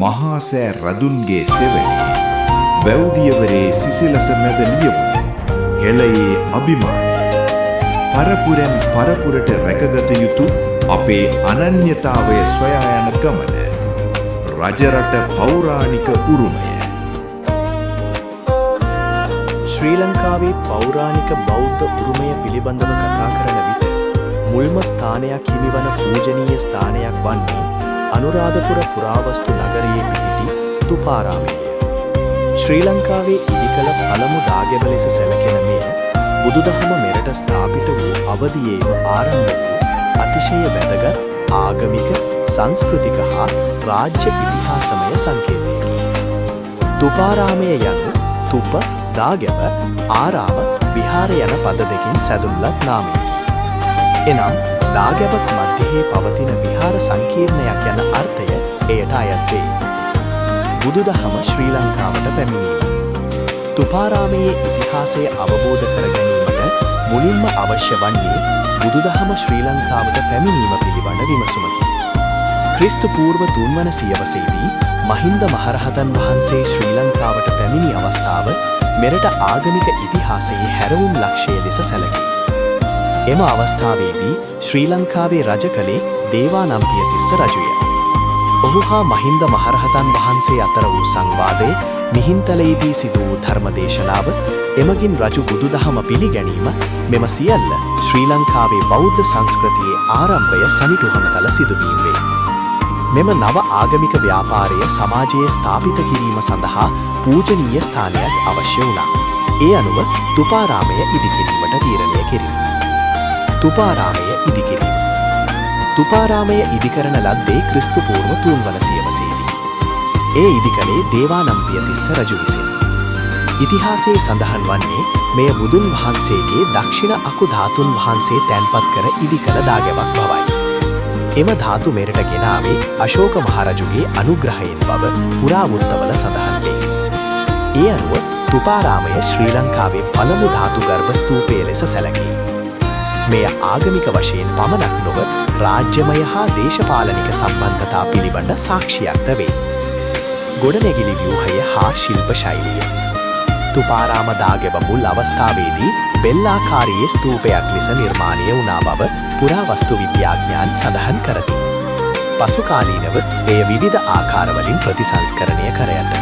මහා සෑ රදුන්ගේ සෙවණේ වැව් දියවරේ සිසිලස මැද ලියවුණු හෙළයේ අභිමානය, පරපුරෙන් පරපුරට රැකගත යුතු අපේ අනන්‍යතාවය සොයා යන ගමන, රජරට පෞරාණික උරුමය. ශ්‍රී ලංකාවේ පෞරාණික බෞද්ධ උරුමය පිළිබඳව කතා කරන විට මුල්ම ස්ථානයක් හිමිවන පූජනීය ස්ථානයක් වන්නේ අනුරාධපුර පුරාවස්තු නගරයේ පිහිටි තුපාරාමයය. ශ්‍රී ලංකාවේ ඉදිකළ පළමු දාගැබ ලෙස සැලකෙන මෙය බුදුදහම මෙරට ස්ථාපිත වූ අවදියේම ආරම්භ වූ අතිශය වැදගත් ආගමික, සංස්කෘතික හා රාජ්‍ය ඉතිහාසමය සංකේතයකි. තුපාරාමය යනු තුප දාගැබ, ආරාම, විහාර යන පද දෙකින් සැදුණු ලත් නාමයකි. එනම් දාගැබක් මධ්‍යයේ පවතින විහාර සංකීර්ණයක් යන අර්ථය එයට අයත් වේ. බුදුදහම ශ්‍රී ලංකාවට පැමිණීම. තුපාරාමයේ ඉතිහාසය අවබෝධ කර ගැනීමට මුලින්ම අවශ්‍ය වන්නේ බුදුදහම ශ්‍රී ලංකාවට පැමිණීම පිළිබඳ විමසුමකි. ක්‍රිස්තු පූර්ව තුන්වන සියවසේදී මහින්ද මහරහතන් වහන්සේ ශ්‍රී ලංකාවට පැමිණි අවස්ථාව මෙරට ආගමික ඉතිහාසයේ හැරවුම් ලක්ෂ්‍යය ලෙස සැලකේ. එම අවස්ථාවේදී ශ්‍රී ලංකාවේ රජ කළේ දේවානම්පියතිස්ස රජුය. ඔහු හා මහින්ද මහරහතන් වහන්සේ අතර වූ සංවාදය, මිහින්තලයේදී සිදු වූ ධර්ම දේශනාව, එමගින් රජු බුදුදහම පිළිගැනීම, මෙම සියල්ල ශ්‍රී ලංකාවේ බෞද්ධ සංස්කෘතියේ ආරම්භය සනිටුහන කළ සිදුවීම් වේ. මෙම නව ආගමික ව්‍යාපාරය සමාජයේ ස්ථාපිත කිරීම සඳහා පූජනීය ස්ථානයක් අවශ්‍ය වුණා. ඒ අනුව තුපාරාමය ඉදිකිරීමට තීරණය කෙරිණි. තුපාරාමය ඉදිකිරීම. තුපාරාමය ඉදිකරන ලද්දේ ක්‍රිස්තු පූර්ව තුන්වන සියවසේදී. ඒ ඉදි කළේ දේවානම්පියතිස්ස රජු විසින්. ඉතිහාසයේ සඳහන් වන්නේ මෙය බුදුන් වහන්සේගේ දක්ෂිණ අකු ධාතුන් වහන්සේ තැන්පත් කර ඉදිකළ දාගැබක් බවයි. එම ධාතු මෙරට ගෙනාවේ අශෝක මහරජුගේ අනුග්‍රහයෙන් බව පුරාවෘත්තවල සඳහන් වේ. ඒ අනුව තුපාරාමය ශ්‍රී ලංකාවේ පළමු ධාතු ගර්භ ස්තූපය ලෙස සැලකේ. මෙය ආගමික වශයෙන් පමණක් නොව රාජ්‍යමය හා දේශපාලනික සම්බන්ධතා පිළිබඳ සාක්ෂියක්ද වේ. ගොඩනැගිලි ව්‍යුහය හා ශිල්ප ශෛලිය. තුපාරාම දාගැබ මුල් අවස්ථාවේදී බෙල්ලාකාරයේ ස්තූපයක් ලෙස නිර්මාණය වුණා බව පුරාවස්තු විද්‍යාඥයන් සඳහන් කරති. පසු කාලීනව එය විවිධ ආකාරවලින් ප්‍රතිසංස්කරණය කර ඇත.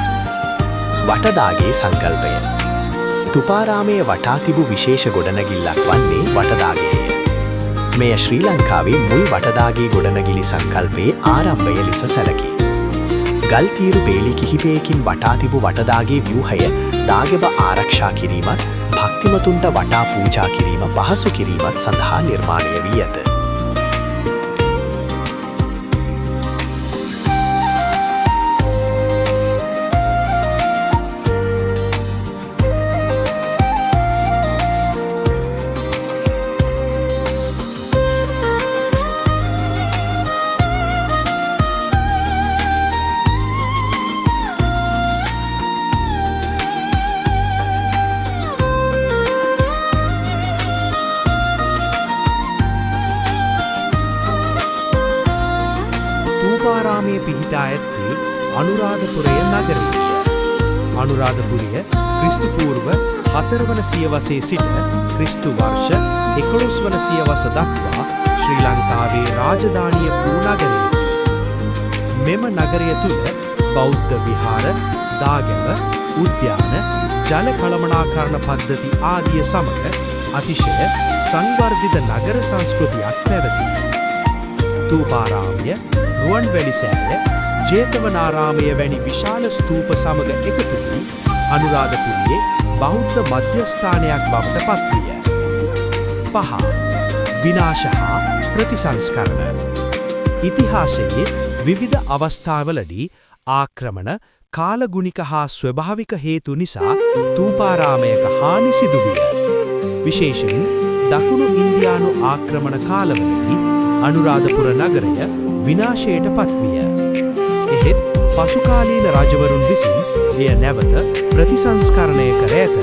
වටදාගේ සංකල්පය. තුපාරාමයේ වටා තිබූ විශේෂ ගොඩනැගිල්ලක් වන්නේ වටදාගේය. මෙය ශ්‍රී ලංකාවේ මුල් වටදාගේ ගොඩනැගිලි සංකල්පයේ ආරම්භය ලෙස සැලකේ. ගල් තීරු බේලි කිහිපයකින් වටා තිබූ වටදාගේ ව්‍යුහය දාගැබ ආරක්ෂා කිරීමත්, භක්තිමතුන්ට වටා පූජා කිරීම පහසු කිරීමත් සඳහා නිර්මාණය වී ඇත. තූපාරාමයේ පිහිටා ඇත්තේ අනුරාධපුරය නගරයේය. අනුරාධපුරය ක්‍රිස්තු පූර්ව 4 වන සියවසේ සිට ක්‍රිස්තු වර්ෂ 11 වන සියවස දක්වා ශ්‍රී ලංකාවේ රාජධානිය වූ නගරයකි. මෙම නගරය තුළ බෞද්ධ විහාර, දාගැබ, උද්‍යාන, ජල කළමනාකරණ පද්ධති ආදිය සමග අතිශය සංවර්ධිත නගර සංස්කෘතියක් පැවති. තූපාරාමය, රුවන්වැලි සෑය, ජේතවනාරාමය වැනි විශාල ස්තූප සමග එකතු වී අනුරාධපුරයේ බෞද්ධ මධ්‍යස්ථානයක් බවට පත්විය. 5. විනාශ හා ප්‍රතිසංස්කරණ. ඉතිහාසයේ විවිධ අවස්ථාවලදී ආක්‍රමණ, කාලගුණික හා ස්වභාවික හේතු නිසා තූපාරාමයක හානි සිදුවිය. විශේෂයෙන් දකුණු ඉන්දියානු ආක්‍රමණ කාලවලදී අනුරාධපුර නගරය විනාශයට පත්විය. එහෙත් පසුකාලීන රජවරුන් විසින් එය නැවත ප්‍රතිසංස්කරණය කර ඇත.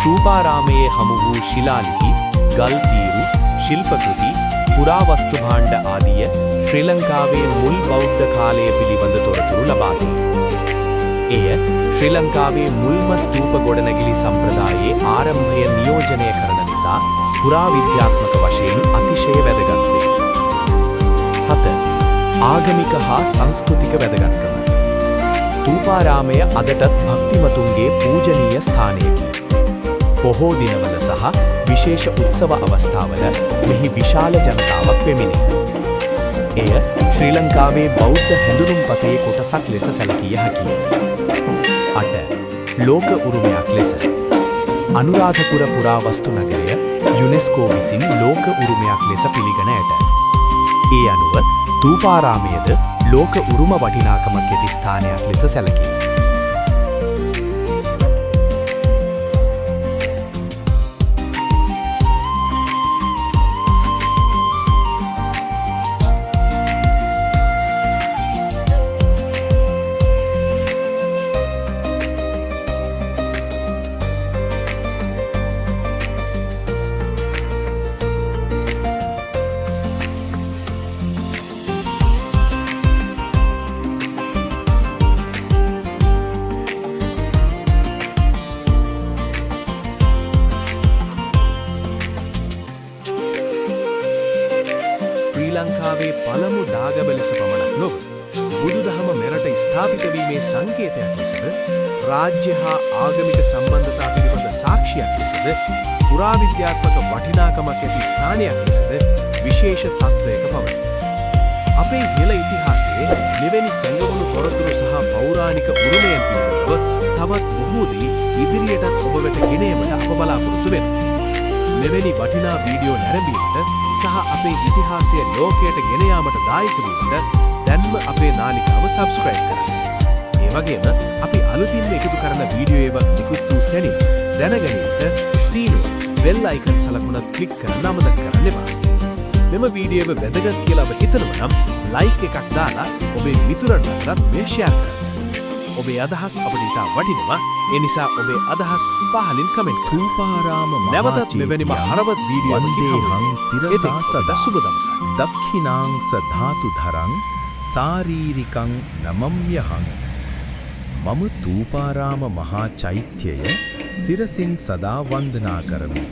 ථූපාරාමයේ හමු වූ ශිලාලිපි, ගල් තීරු, ශිල්ප කෘති, පුරාවස්තු භාණ්ඩ ආදිය ශ්‍රී ලංකාවේ මුල් බෞද්ධ කාලය පිළිබඳ තොරතුරු ලබා දෙයි. එය ශ්‍රී ලංකාවේ මුල්ම ස්තූප ගොඩනැගිලි සම්ප්‍රදායේ ආරම්භය නියෝජනය කරන නිසා පුරාවිද්‍යාත්මක වශයෙන් අතිශය වැදගත් වේ. 7. ආගමික හා සංස්කෘතික වැදගත්කම. ථූපාරාමය අදටත් භක්තිමතුන්ගේ පූජනීය ස්ථානයකි. පොහෝ දිනවල සහ විශේෂ උත්සව අවස්ථාවල මෙහි විශාල ජනතාවක් පැමිණේ. එය ශ්‍රී ලංකාවේ බෞද්ධ හැඳුනුම්පතේ කොටසක් ලෙස සැලකිය හැකිය. 8. ලෝක උරුමයක් ලෙස. අනුරාධපුර පුරාවස්තු නගරය යුනෙස්කෝ විසින් ලෝක උරුමයක් ලෙස පිළිගෙන ඇත. ඒ අනුව ථූපාරාමයද ලෝක උරුම වටිනාකමක් ඇති ස්ථානයක් ලෙස සැලකේ. ශ්‍රී ලංකාවේ පළමු දාගැබ ලෙස පමණක් නොව, බුදුදහම මෙරට ස්ථාපිත වීමේ සංකේතයක් ලෙසද, රාජ්‍ය හා ආගමික සම්බන්ධතා පිළිබඳ සාක්ෂියක් ලෙසද, පුරාවිද්‍යාත්මක වටිනාකමක් ඇති ස්ථානයක් ලෙසද විශේෂ තත්වයක පවතී. අපේ හෙළ ඉතිහාසයේ මෙවැනි සැඟවුණු තොරතුරු සහ පෞරාණික උරුමයන් පිළිබඳව තවත් බොහෝ දේ ඉදිරියටත් ඔබ වෙත ගෙන ඒමට අප බලාපොරොත්තු වෙනවා. මෙවැනි වටිනා වීඩියෝ නැරඹීමට සහ අපේ ඉතිහාසය ලෝකයට ගෙන යාමට දායක වීමට දැන්ම අපේ නාලිකාව සබ්ස්ක්‍රයිබ් කරන්න. ඒ වගේම අපි අලුතින්ම එකතු කරන වීඩියෝ ඒවක් නිකුත් වූ සැනින් දැනගැනීමට සීනුව බෙල් අයිකන් සලකුණත් ක්ලික් කරන්න අමතක කරන්න එපා. මෙම වීඩියෝව වැදගත් කියලා ඔබ හිතනවා නම් ලයික් එකක් දාලා ඔබේ මිතුරන් අතරත් මෙය ෂෙයාර් කරන්න. ඔබේ අදහස් අපට ඉතා වටිනවා. ඒ නිසා ඔබේ අදහස් පහලින් කමෙන්ට් කරන්න. ථූපාරාම නැවතත් මෙවැනිම හරවත් වීඩියෝවකින් හමු වන්දේහං වෙමු. සිරසා එතෙක් ඔබට සදා. සුබ දවසක්. දක්ඛිනාංස ධාතුධරං සාරීරිකං නමම්‍යහං. මම ථූපාරාම මහා චෛත්‍යය සිරසින් සදා වන්දනා කරමි.